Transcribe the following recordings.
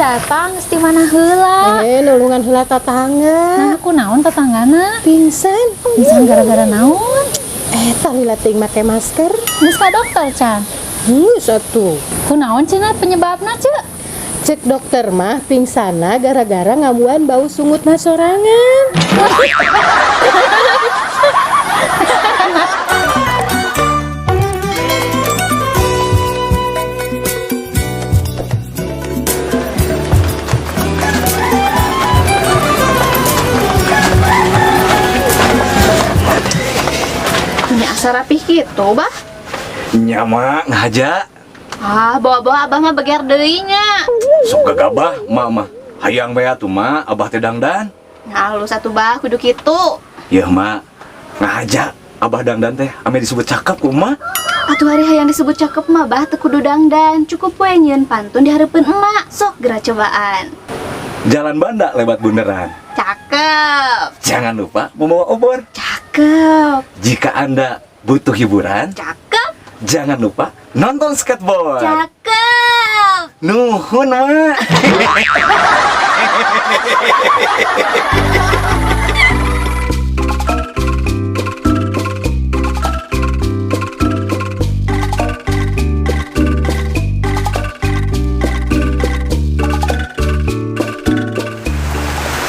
Datang geus di mana heula? Eh, nulungan heula tatangga. Nah, aku naon tatanggana? Pingsan. Pingsan gara-gara naon? Eh, tali teuing make masker. Geus ka dokter can? Geus atuh. Ku naon cenah penyebabna, Ceu? Cek dokter mah pingsana gara-gara ngambuan bau sungutna sorangan. Ini asa rapih gitu, Bah. Nya mak ngahaja. Ah, bawa-bawa Abah mah beger deui nya. Sok gagabah mak mah. Hayang bae atuh mak, Abah teh dangdan. Halus atuh Bah, kudu kitu. Yeuh mak, ngahaja Abah dangdan teh ame disebut cakep ku emak. Atuh hari hayang disebut cakep mah Bah teu kudu dangdan, cukup we nyieun pantun di hareupeun emak. Sok geura cobaan. Jalan banda lewat bundaran. Cakep. Jangan lupa membawa obor. Cakep. Jika Anda butuh hiburan, Cakep. jangan lupa nonton skateboard. Cakep. Nuhun, mak.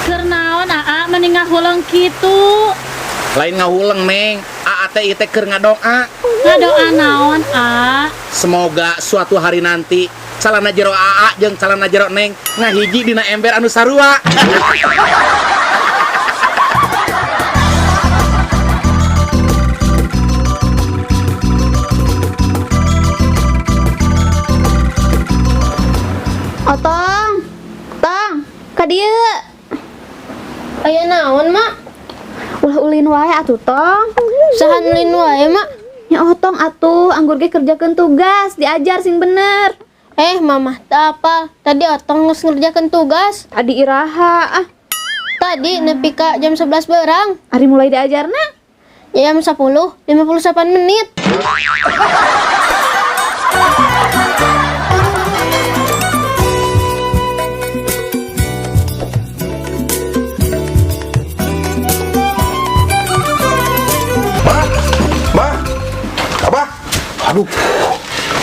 Keur naon aa meni ngahuleng kitu? Lain ngahuleng, Neng. Aa teh ieu teh keur ngadoa. Ngadoa naon, A? Semoga suatu hari nanti calana jero Aa jeung calana jero Neng ngahiji dina ember anu sarua. Otong. Tong, ka dieu. Aya naon, Mak? Ulah ulin wae atuh, Tong. Saha nu ulin wae, Mak? Nya Otong atuh, anggur ge kerjakeun tugas, diajar sing bener. Eh, Mamah teu apal. Tadi Otong geus ngerjakeun tugas. Tadi iraha ah. Tadi nepi ka jam 11 berang. Ari mulai diajarna. Jam 10.58 menit. Ma, ma, Abah. Aduh,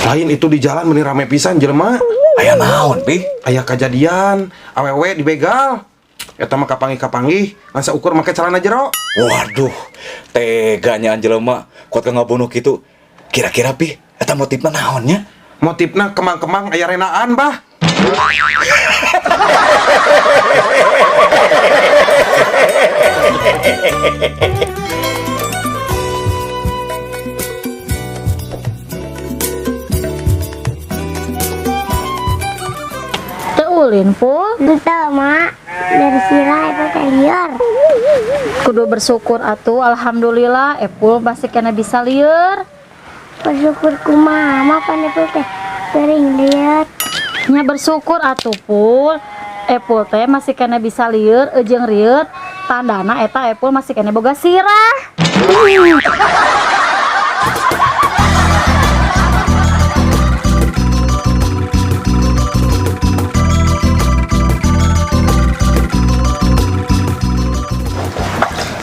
lain itu di jalan meni rame pisan jelema. Aya naon, Pi? Aya kejadian, awewe dibegal. Eta mah kapanggih-kapanggih, ngan saukur make celana jero. Waduh, teganya jelema kuat ka ngabunuh kitu. Kira-kira Pi, eta motifna naonnya? Motifna kemang-kemang aya renaan, Bah. Teu ulin, Pul. Betul, Mak. Dari sila itu teh liar. Kudu bersyukur atuh, alhamdulillah Epul masih kena bisa lieur. Bersyukur kumaha mah pan itu teh sering liar. Nya bersyukur atuh, Pul. Epul teh masih kena bisa lieur jeung rieut. Tandana eta Epul masih kena boga sirah.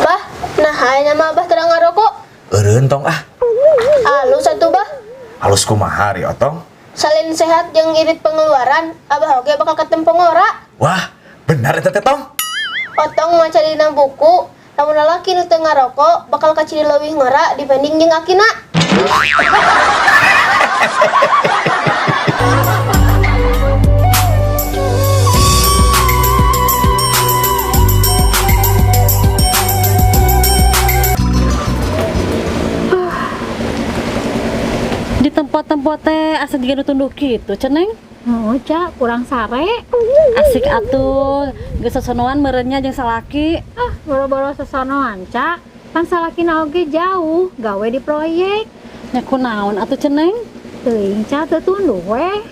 Bah, nah aya mah Abah terang ngarokok. Eureun tong ah. Alus atuh, Bah. Halus kumaha ari Otong? Salin sehat jeung irit pengeluaran, Abah oge bakal ketempo ngora. Wah, benar eta teh Tong. Otong maca dina buku, lamun lalaki nu teu ngarokok bakal kaciri leuwih ngora dibanding jeung akina. Di tempat-tempat teh asa jiga nu tunduh kitu, Ceneng. Oh, Ca, kurang sare. Asik atuh, geus sosonoan meureunnya jeung salaki. Ah, boro-boro sosonoan, Ca. Pan salakina oge jauh, gawe di proyek. Nya kunaon atuh, Ceneng? Teuing, Ca, teu tunduh weh.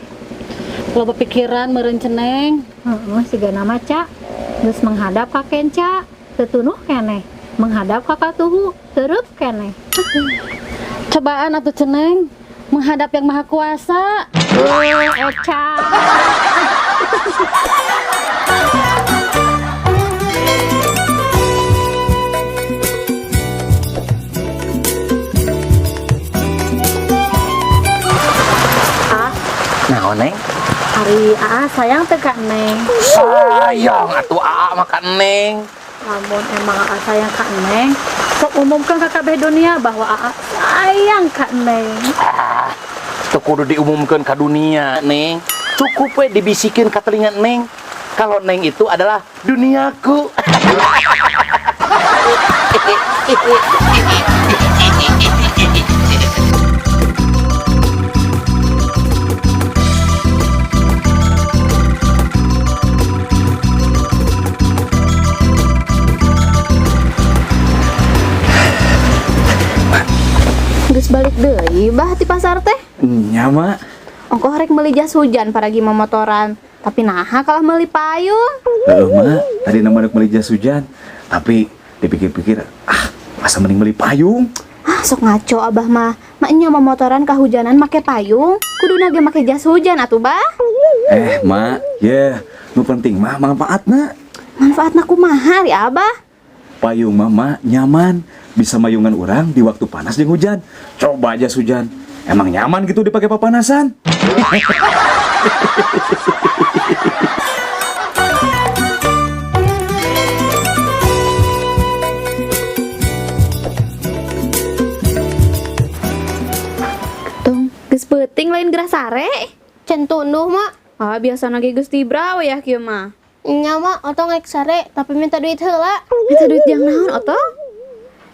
Loba pikiran meureun Ceneng. Heeh, sigana mah, Ca. Geus menghadap ka kenca, teu tunduh keneh. Menghadap ka katuhu, tereup keneh. Cobaan atuh, Ceneng, menghadap yang maha kuasa. Oh, Eca. Ah, Naon, Neng? Ari Aa sayang teu ka Neng? Sayang atuh Aa mah ka Neng. Lamun emang Aa sayang ka Neng, sok umumkan ka kabeh dunia bahwa Aa sayang ka Neng. Ah, teu kudu diumumkeun ka dunia, Neng. Cukup we dibisikin ka telinga Neng. Kalau Neng itu adalah duniaku. Geus balik deui bah ti pasar teh. Nya, Mak. Ongkoh rek meuli jas hujan paragi momotoran. Tapi naha kalah meuli payung. Heeh, Mak. Tadi nama rek meuli jas hujan, tapi dipikir-pikir, ah, asa mending meuli payung. Ah, sok ngaco abah mah. Maknya momotoran kahujanan make payung, kuduna ge make jas hujan atuh bah. Eh, Mak, ye, nu penting mah manfaatna. Manfaatna kumaha ri abah? Payung mah, Mak, nyaman, bisa mayungan orang di waktu panas jeung hujan. Coba jas hujan, emang nyaman gitu dipakai papanasan. Tung, geus peuting lain gerah sare. Can tunduh, Mak. Ah, biasana ge geus tibra we yah kieu mah. Nya, Mak, otong rek sare tapi minta duit heula. Minta duit jang naon otong?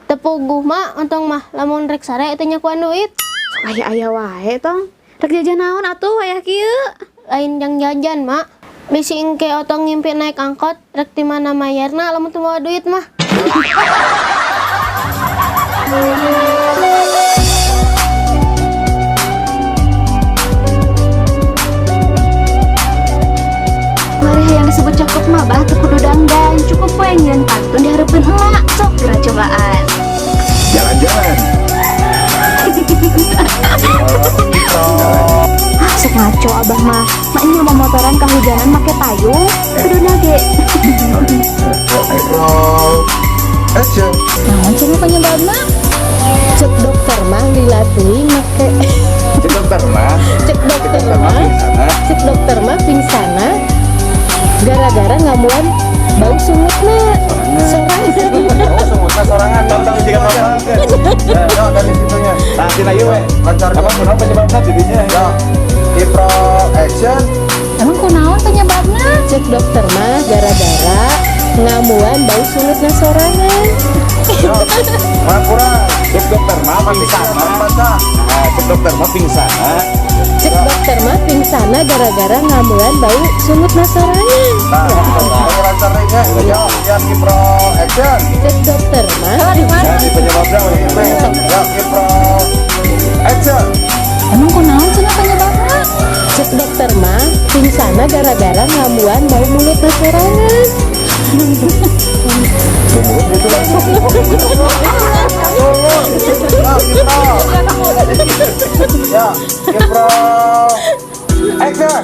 Teu puguh, Mak, otong mah lamun rek sare teh nyakuan duit. Sok aya-aya wae tong. Rek jajan naon atuh wayah kieu? Lain jang jajan, Mak. Bisi engke otong ngimpi naik angkot, rek di mana mayarna lamun teu mawa duit mah. Mari yang disebut cakep mah bah teu kudu dangdan, cukup we nyieun pantun di hareupeun emak. Sok geura cobaan. Jalan-jalan. Ah, sok ngaco abah mah. Maknya momotoran kahujanan make payung, kuduna ge. Action. Naon cenah penyebabna? Cek dokter mah lila teuing make Cek dokter mah. Cek dokter mah, cek dokter mah pingsana gara-gara ngamuan bau sungutna sorangan. Oh, sungutna sorangan. Tentang jika ngomong. Yo, dari situnya. Nah, tina ieu we. Lancar. Apa kunaon penyebabna jadinya? Yo, Kipro action. Emang kunaon penyebabna? Cek dokter mah gara-gara ngamuan bau sungutna sorangan. Yo, kurang. Cek dokter mah pingsana. Baca. Nah, cek dokter mah pingsana. Cek dokter mah pingsana gara-gara ngamuan bau sungutna sorangan. Nah, kamu lancar nih ya. Yo, ya Kipro action. Cek dokter mah Nah, di penyebabna we. Yo, Kipro action. Emang kunaon cenah penyebabna? Cek dokter mah pingsana gara-gara ngamuan bau mulutna sorangan. Yo, Kipro. Yo, Kipro action.